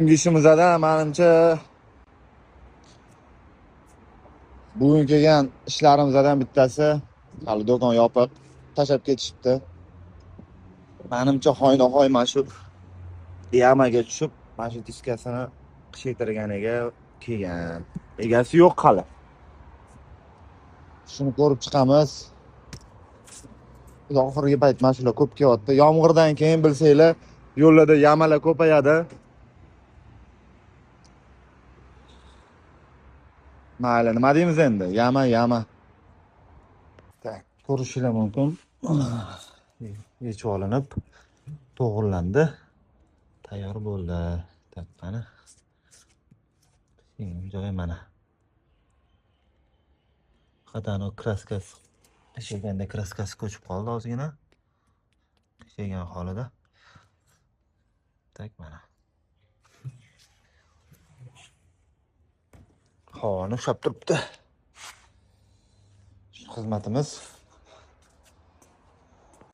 Ishimizda menimcha bugun kelgan ishlarimizdan bittasi hali do'kon yopiq, tashlab ketishibdi. Menimcha hoynahoy mana shu yamaga tushib, mana shu diskasini qishaytirganiga kelgan. Egasi yo'q hali. Shuni ko'rib chiqamiz. Oxirgi payt mana shular ko'p kelyapti. Yomg'irdan keyin bilsanglar, yo'llarda yamalar ko'payadi. Mayli, nima deymiz endi? Yama, yama. Tak, ko'rishinglar mumkin. Yechib olinib, to'g'rilandi. Tayyor bo'ldi. Tak, qani. Joyi mana. Xatani kraskasi qishaganda kraskasi ko'chib qoldi ozgina. Qishagan holida. Tak, mana. Havoni ushlab turibdi. Shu xizmatimiz